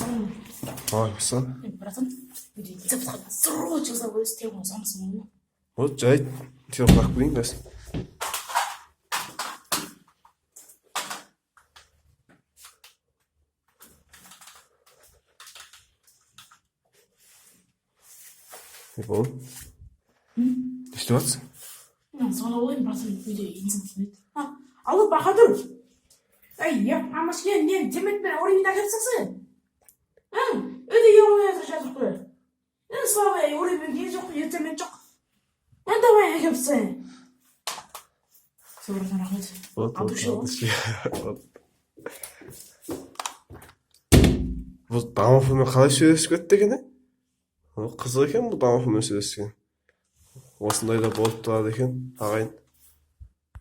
Мәссаған. Ай, мәссаған. Братан, үйде рецепт срочно жасау керек, телефон Samsung ғой. Вот, жарайды, телефон қағып көрейін қазір. Не болды? Не істеп жатрсың? Мен звондап алайын, братан, үйде инсан түсінеді. А, алло, Баһадүр. Ей, амашке, не, деметмен уровень әкеліп сен? Үйде еуро жатыр қой. Е, Слава, уровень не жоқ, ертемен жоқ. Е, давай әкеліп тастайын. Все, братан, рахмет. Вот, От вот, души от ғой. души. Вот. Бұл домофонмен қалай сөйлесіп кетті екен, е? О, қызық екен бұл домофонмен сөйлескен. Осындай да болып тұрады екен, ағайын.